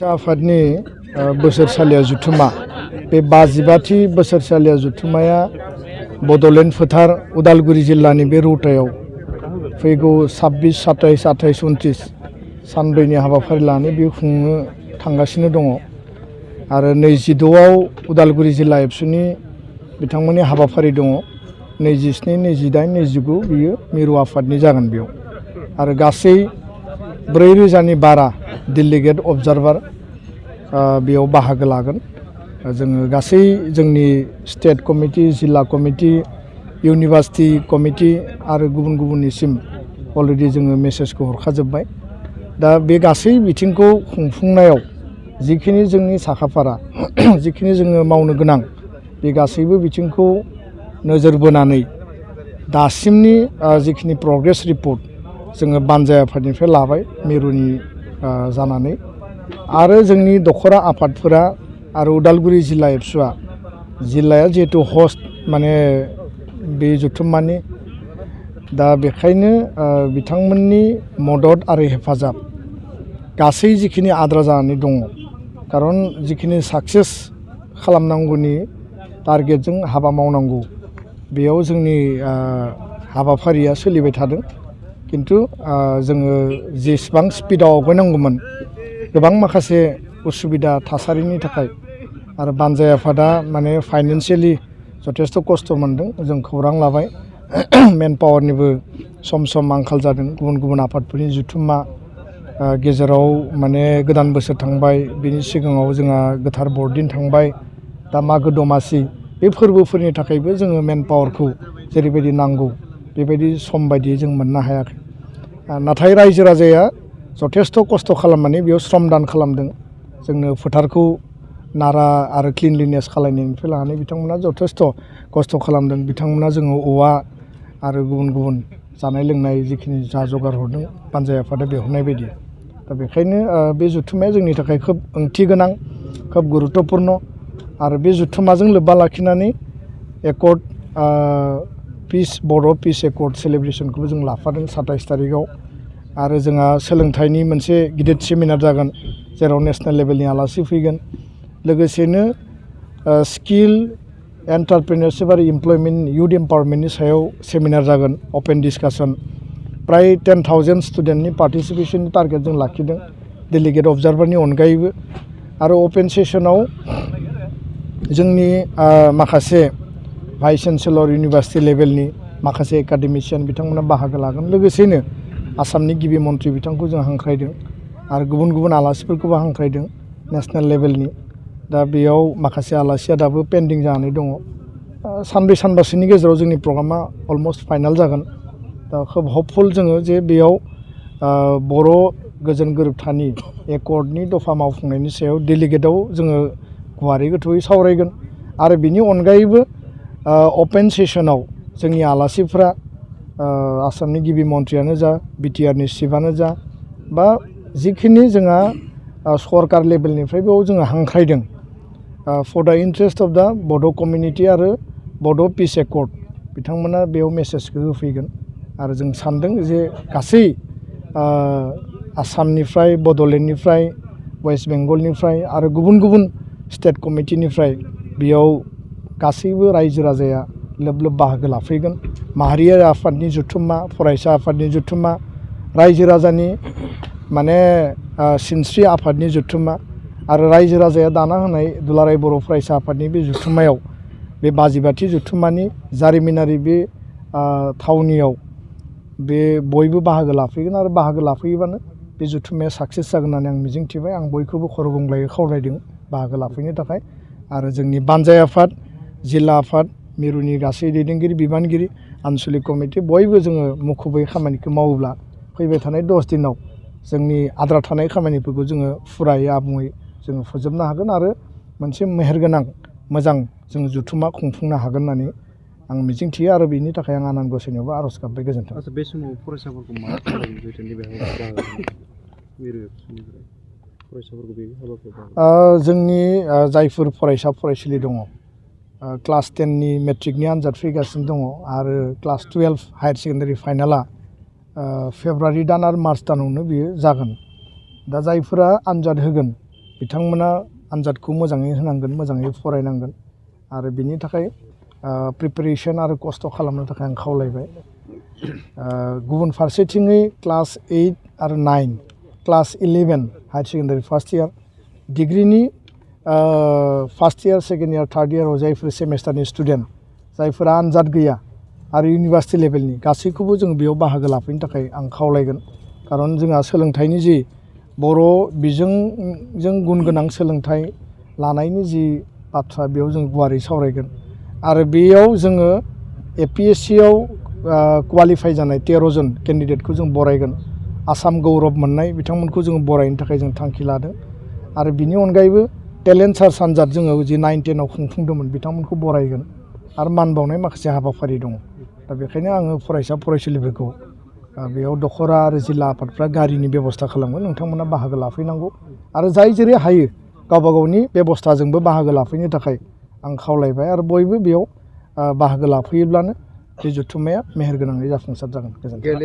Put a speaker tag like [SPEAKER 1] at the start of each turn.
[SPEAKER 1] आफादनि बोसोरसालिया जुथुमा बे 55थि बोसोरसालिया जुथुमाया बड'लेण्ड फोथार उदालगुरि जिल्लानि बे रौतायाव फैगौ 26, 27, 28, 29 सानब्रैनि हाबाफारि लानानै बे खुंनो थांगासिनो दङ आरो 26आव उदालगुरि जिल्ला एबसुनि बिथांमोननि हाबाफारि दङ 27, 28, 29 बियो मिरु आफादनि जागोन बेयाव आरो गासै 4,000नि बारा डेलिगेट अबजारभार बेयाव बाहागो लागोन जोङो गासै जोंनि स्टेट कमिटि जिल्ला कमिटि इउनिभार्सिटि कमिटि आरो गुबुन गुबुननिसिम अलरेडि जोङो मेसेजखौ हरखाजोब्बाय दा बे गासै बिथिंखौ खुंफुंनायाव जिखिनि जोंनि साखाफारा जिखिनि जोङो मावनो गोनां बे गासैबो बिथिंखौ नोजोर बोनानै दासिमनि जिखिनि प्रग्रेस रिपर्ट जोङो बानजाय आफादनिफ्राय लाबाय मिरुनि जानानै आरो जोंनि दखरा आफादफोरा आरो उदालगुरि जिल्ला एबसुआ जिल्लाया जिहेतु हस्ट माने बे जुथुम्मानि दा बेखायनो बिथांमोननि मदद आरो हेफाजाब गासै जिखिनि आद्रा जानानै दङ खारन जिखिनि साक्सेस खालामनांगौनि टारगेटजों हाबा मावनांगौ बेयाव जोंनि हाबाफारिया सोलिबाय थादों किन्तु जोङो जेसेबां स्पिडआव आवगायनांगौमोन गोबां माखासे उसुबिदा थासारिनि थाखाय आरो बानजाय आफादा माने फाइनेन्सियेलि जथेस्थ' खस्थ' मोनदों जों खौरां लाबाय मेन पावारनिबो सम सम आंखाल जादों गुबुन गुबुन आफादफोरनि जुथुम्मा गेजेराव माने गोदान बोसोर थांबाय बिनि सिगाङाव जोंहा गोथार बरदिन थांबाय दा मागो दमासि बे फोरबोफोरनि थाखायबो जोङो मेन पावारखौ जेरैबायदि नांगौ बेबायदि सम बायदियै जों मोननो हायाखै नाथाय रायजो राजाया जथेस्थ' खस्थ' खालामनानै बेयाव श्रमदान खालामदों जोंनो फोथारखौ नारा आरो क्लिनलिनेस खालामनायनिफ्राय लानानै बिथांमोना जथेस्थ' खस्थ' खालामदों बिथांमोना जोङो औवा आरो गुबुन गुबुन जानाय लोंनाय जिखिनि जा जगार हरदों बानजाय आफादा बिहरनाय बायदि दा बेखायनो बे जुथुम्माया जोंनि थाखाय खोब ओंथि गोनां खोब गुरुत्तपुर्ण आरो बे जुथुम्माजों लोब्बा लाखिनानै एकर्ड पिस बर' पिस एकर्ड सेलेब्रेसनखौबो जों लाफादों 27 तारिखआव आरो जोंहा सोलोंथाइनि मोनसे गिदिर सेमिनार जागोन जेराव नेसनेल लेभेलनि आलासि फैगोन लोगोसेनो स्किल एन्टारप्रेनियरशिप आरो इमप्लयमेन्ट इउथ एम्पावारमेन्टनि सायाव सेमिनार जागोन अपेन डिसकासन प्राय 10,000 स्टुडेन्टनि पार्टिसिपेसननि टारगेट जों लाखिदों डेलिगेट अबजारभारनि अनगायैबो आरो अपेन सेसनाव जोंनि माखासे भाइस चेन्सेलर इउनिभार्सिटि लेभेलनि माखासे एकाडेमिशियान बिथांमोना बाहागो लागोन लोगोसेनो आसामनि गिबि मन्थ्रि बिथांखौ जों हांख्रायदों आरो गुबुन गुबुन आलासिफोरखौबो हांख्रायदों नेसनेल लेभेलनि दा बेयाव माखासे आलासिया दाबो पेन्डिं जानानै दङ सानब्रै सानबासोनि गेजेराव जोंनि प्रग्रामा अलमस्ट फाइनाल जागोन दा खोब हपफुल जोङो जे बेयाव बर' गोजोन गोरोबथानि एकर्डनि दफा मावफुंनायनि सायाव डेलिगेटआव जोङो गुवारै गोथौयै सावरायगोन आरो बिनि अनगायैबो अपेन सेसनाव जोंनि आलासिफ्रा आसामनि गिबि मन्थ्रियानो जा बिटिआरनि चिफआनो जा बा जिखिनि जोंहा सरकार लेभेलनिफ्राय बेयाव जोङो हांख्रायदों फर दा इन्ट्रेस्ट अफ दा बड' कमिउनिटि आरो बड' पिस एकर्ड बिथांमोना बेयाव मेसेजखौ होफैगोन आरो जों सानदों जे गासै आसामनिफ्राय बड'लेण्डनिफ्राय वेस्ट बेंगलनिफ्राय आरो गुबुन गुबुन स्टेट कमिटिनिफ्राय बेयाव गासैबो रायजो राजाया लोब लोब बाहागो लाफैगोन माहारियारि आफादनि जुथुम्मा फरायसा आफादनि जुथुम्मा रायजो राजानि माने सिनस्रि आफादनि जुथुम्मा आरो रायजो राजाया दाना होनाय दुलाराय बर' फरायसा आफादनि बे जुथुम्मायाव बे 55थि जुथुम्मानि जारिमिनारि बे थावनियाव बे बयबो बाहागो लाफैगोन आरो बाहागो लाफैयोबानो बे जुथुम्माया साक्सेस जागोन होननानै आं मिजिंथिबाय आं बयखौबो खर' गंग्लायै खावलायदों बाहागो लाफैनो थाखाय आरो जोंनि बानजाय आफाद जिल्ला आफाद मिरुनि गासै दैदेनगिरि बिबानगिरि आनसलिक कमिटि बयबो जोङो मुखुबै खामानिखौ मावोब्ला फैबाय थानाय 10 दिनाव जोंनि आद्रा थानाय खामानिफोरखौ जोङो फुरायै आबुङै जोङो फोजोबनो हागोन आरो मोनसे मेहेरगोनां मोजां जों जुथुम्मा खुंफुंनो हागोन होननानै आं मिजिंथियो आरो बेनि थाखाय आं आनान गसाइनियावबो आर'ज गाबबाय गोजोन्थों।
[SPEAKER 2] बे समाव फरायसाफोरखौ मा खालामो जिहेतु नैबे हाबाफारियाव
[SPEAKER 1] जोंनि जायफोर फरायसा फरायसुलि दङ क्लास 10नि मेट्रिकनि आनजाद फैगासिनो दङ आरो क्लास 12 हायार सेकेन्डारि फाइनाला फेब्रुवारि दान आरो मार्च दानावनो बियो जागोन दा जायफोरा आनजाद होगोन बिथांमोना आनजादखौ मोजाङै होनांगोन, मोजाङै फरायनांगोन आरो बिनि थाखाय प्रिपेरेसन आरो खस्थ' खालामनो थाखाय आं खावलायबाय। गुबुन फारसेथिङै क्लास 8 आरो 9 class 11 higher secondary first year डिग्रिनि first year second year third इयाराव जायफोर सेमेस्टारनि स्टुडेन्ट जायफोरा आनजाद गैया आरो इउनिभार्सिटि लेभेलनि गासैखौबो जों बेयाव बाहागो लाफैनो थाखाय आं खावलायगोन। खारन जोंहा सोलोंथाइनि जि बर' बिजोंजों गुन गोनां सोलोंथाइ लानायनि जि बाथ्रा बेयाव जों गुवारै सावरायगोन आरो बेयाव जोङो APSCआव क्वालिफाइ जानाय 13 जन केन्डिडेटखौ जों बरायगोन। आसाम गौरब मोननाय बिथांमोनखौ जों बरायनो थाखाय जों थांखि लादों आरो बिनि अनगायैबो टेलेन्ट सार्च आनजाद जोङो जि 9-10आव खुंफुंदोंमोन बिथांमोनखौ बरायगोन आरो मान बावनाय माखासे हाबाफारि दङ। दा बेखायनो आङो फरायसा फरायसुलिफोरखौ बेयाव दखरा आरो जिल्ला आफादफ्रा गारिनि बेबस्था खालामगोन, नोंथांमोना बाहागो लाफैनांगौ आरो जाय जेरै हायो गावबा गावनि बेबस्थाजोंबो बाहागो लाफैनो थाखाय आं खावलायबाय आरो बयबो बेयाव बाहागो लाफैयोब्लानो बे जथुम्माया मेहेरगोनाङै जाफुंसार जागोन। गोजोन्थों।